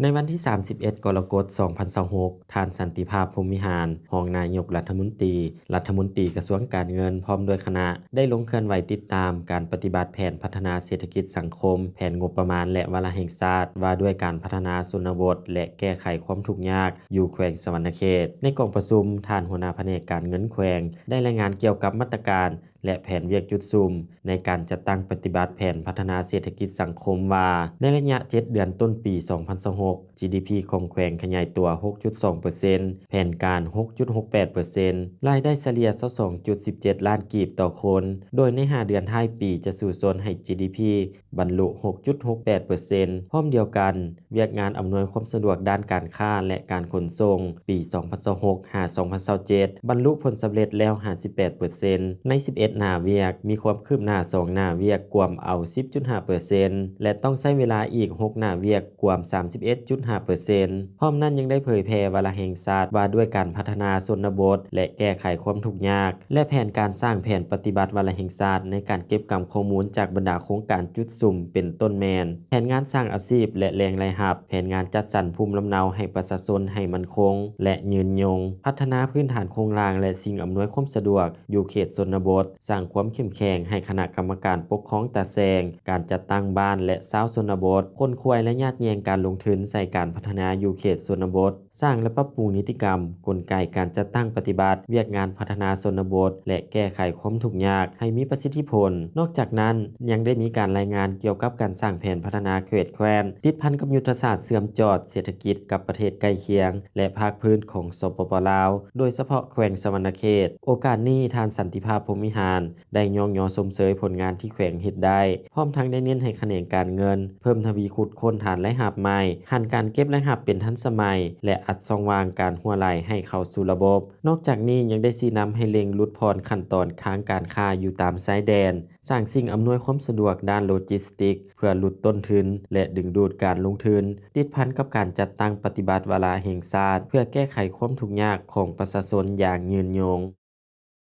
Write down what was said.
ໃນວັນທີສາມສິບເອັດ ກໍລະກົດ ສອງພັນຊາວຫົກ ທ່ານ ສັນຕິພາບ ພົມວິຫານ ຮອງນາຍົກລັດຖະມົນຕີ, ລັດຖະມົນຕີກະຊວງການເງິນ ພ້ອມດ້ວຍຄະນະ ໄດ້ລົງເຄື່ອນໄຫວຕິດຕາມການປະຕິບັດແຜນພັດທະນາເສດຖະກິດສັງຄົມ, ແຜນງົບປະມານ ແລະ ວາລະແຫ່ງຊາດ ວ່າດ້ວຍການພັດທະນາຊົນນະບົດ ແລະ ແກ້ໄຂຄວາມທຸກຍາກ ຢູ່ແຂວງສະຫວັນນະເຂດ. ໃນກອງປະຊຸມ, ທ່ານຫົວໜ້າພະແນກການເງິນແຂວງ ໄດ້ລາຍງານກ່ຽວກັບມາດຕະການ ແລະ ແຜນວຽກຈຸດສຸມ ໃນການຈັດຕັ້ງປະຕິບັດແຜນພັດທະນາເສດຖະກິດສັງຄົມວ່າ ໃນໄລຍະເຈັດເດືອນຕົ້ນປີສອງພັນຊາວຫົກ ຈີດີພີ ຂອງແຂວງຂະຫຍາຍຕົວ ຫົກຈຸດສອງເປີເຊັນ, ແຜນການ ຫົກຈຸດຫົກແປດເປີເຊັນ, ລາຍໄດ້ສະເລ່ຍ ຊາວສອງຈຸດສິບເຈັດລ້ານກີບຕໍ່ຄົນ, ໂດຍໃນຫ້າເດືອນທ້າຍປີຈະສູ້ຊົນໃຫ້ ຈີດີພີ ບັນລຸ ຫົກຈຸດຫົກແປດເປີເຊັນ. ພ້ອມດຽວກັນ, ວຽກງານອຳນວຍຄວາມສະດວກດ້ານການຄ້າ ແລະ ການຂົນສົ່ງ ປີສອງພັນຊາວຫົກ ຫາ ສອງພັນຊາວເຈັດ ບັນລຸຜົນສຳເລັດແລ້ວ ຫ້າສິບແປດເປີເຊັນ. ໃນສິບເອັດໜ້າວຽກ, ມີຄວາມຄືບໜ້າສອງໜ້າວຽກ ກວມເອົາ ສິບຈຸດຫ້າເປີເຊັນ ແລະ ຕ້ອງໃຊ້ເວລາອີກຫົກໜ້າວຽກ ກວມ ສາມສິບເອັດຈຸດຫ້າເປີເຊັນ. ພ້ອມນັ້ນຍັງໄດ້ເຜີຍແຜ່ວາລະແຫ່ງຊາດວ່າດ້ວຍການພັດທະນາຊົນນະບົດ ແລະ ແກ້ໄຂຄວາມທຸກຍາກ ແລະ ແຜນການສ້າງແຜນປະຕິບັດວາລະແຫ່ງຊາດໃນການເກັບກຳຂໍ້ມູນຈາກບັນດາໂຄງການຈຸດສຸມ ເປັນຕົ້ນແມ່ນ ແຜນງານສ້າງອາຊີບ ແລະ ແຫຼ່ງລາຍຮັບ, ແຜນງານຈັດສັນພູມລຳເນົາໃຫ້ປະຊາຊົນໃຫ້ໝັ້ນຄົງ ແລະ ຍືນຍົງ, ພັດທະນາພື້ນຖານໂຄງລ່າງ ແລະ ສິ່ງອຳນວຍຄວາມສະດວກຢູ່ເຂດຊົນນະບົດ, ສ້າງຄວາມເຂັ້ມແຂງໃຫ້ຄະນະກຳມະການປົກຄອງຕາແສງ, ການຈັດຕັ້ງບ້ານ ແລະ ຊາວຊົນນະບົດ, ຂົນຂວາຍ ແລະ ຍາດແຍ່ງການລົງທຶນໃສ່ການພັດທະນາຢູ່ເຂດຊົນນະບົດ, ສ້າງ ແລະ ປັບປຸງນິຕິກຳ, ກົນໄກການຈັດຕັ້ງປະຕິບັດວຽກງານພັດທະນາຊົນນະບົດ ແລະ ແກ້ໄຂຄວາມທຸກຍາກໃຫ້ມີປະສິດທິຜົນ. ນອກຈາກນັ້ນ, ຍັງໄດ້ມີການລາຍງານກ່ຽວກັບການສ້າງແຜນພັດທະນາເຂດແຄວ້ນ ຕິດພັນກັບຍຸດທະສາດເຊື່ອມຈອດເສດຖະກິດກັບປະເທດໃກ້ຄຽງ ແລະ ພາກພື້ນຂອງ ສປປ ລາວ, ໂດຍສະເພາະແຂວງສະຫວັນນະເຂດ. ໂອກາດນີ້, ທ່ານ ສັນຕິພາບ ພົມວິຫານ ໄດ້ຍ້ອງຍໍຊົມເຊີຍຜົນງານທີ່ແຂວງເຮັດໄດ້, ພ້ອມທັງໄດ້ເນັ້ນໃຫ້ຂະແໜງການເງິນເພີ່ມທະວີຂຸດຄົ້ນຖານລາຍຮັບໃໝ່, ຫັນການເກັບລາຍຮັບເປັນທັນສະໄໝ ແລະ ອັດຊ່ອງວ່າງການຮົ່ວໄຫຼໃຫ້ເຂົ້າສູ່ລະບົບ. ນອກຈາກນີ້ຍັງໄດ້ຊີ້ນຳໃຫ້ເລັ່ງຫຼຸດຜ່ອນຂັ້ນຕອນຄ້າງການຄ້າຢູ່ຕາມຊາຍແດນ, ສ້າງສິ່ງອຳນວຍຄວາມສະດວກດ້ານໂລຈິສຕິກ ເພື່ອຫຼຸດຕົ້ນທຶນ ແລະ ດຶງດູດການລົງທຶນ, ຕິດພັນກັບການຈັດຕັ້ງປະຕິບັດວາລະແຫ່ງຊາດ ເພື່ອແກ້ໄຂຄວາມທຸກຍາກຂອງປະຊາຊົນຢ່າງຍືນຍົງ.